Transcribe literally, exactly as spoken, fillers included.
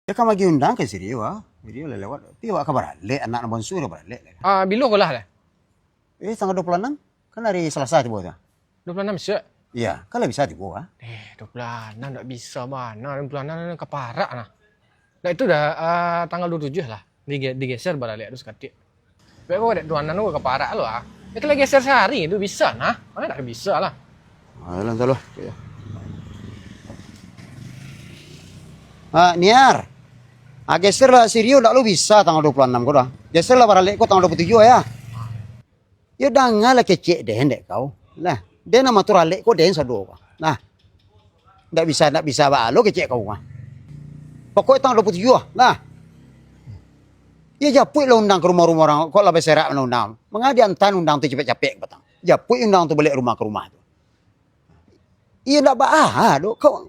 Yo, kan bagi undang ka si Rio, ah. Si Rio lah lewat. Tapi awak ka baralek, anak nan bonsu ka baralek lah. Ah, bilo ko lah, lah? Eh, tanggal dua puluh anam, kan hari Selasa tibo tu. Dua puluh anam bisuak? Iyo, kan lah bisa tibo, ah. Eh, dua puluh anam ndak bisa, bana. Dua puluh anam ka parak nah. Ndak, itu dah, ah, tanggal dua puluh tujuh lah. Dige-, digeser baralek tu saketek. Baik, kok dek tuan anu ka parak lo, ah. Yo, kalau geser sahari tu bisa nah. Manga ndak bisa lah? Ayolah, entah lo. Ah, Niar. Ah, geser lah si Rio, ndak lo bisa tanggal dua puluh anam ko doh. Geser lah baralek ko tanggal dua puluh tujuh, yo. Yo, dangalah kecek den dek kau. Lah, den nan maatur alek ko den sado ko. Nah. Ndak bisa, ndak bisa baa lo kecek kau mah. Pokoknyo tanggal dua puluh tujuh lah. Nah. Yo, japuiklah undang ka rumah-rumah urang, kok lah baserak mano undang. Manga diantaan undang tu capek-capek ka patang. Japuik undang tu baliak rumah ka rumah tu. Iyo, ndak baa doh. Kau,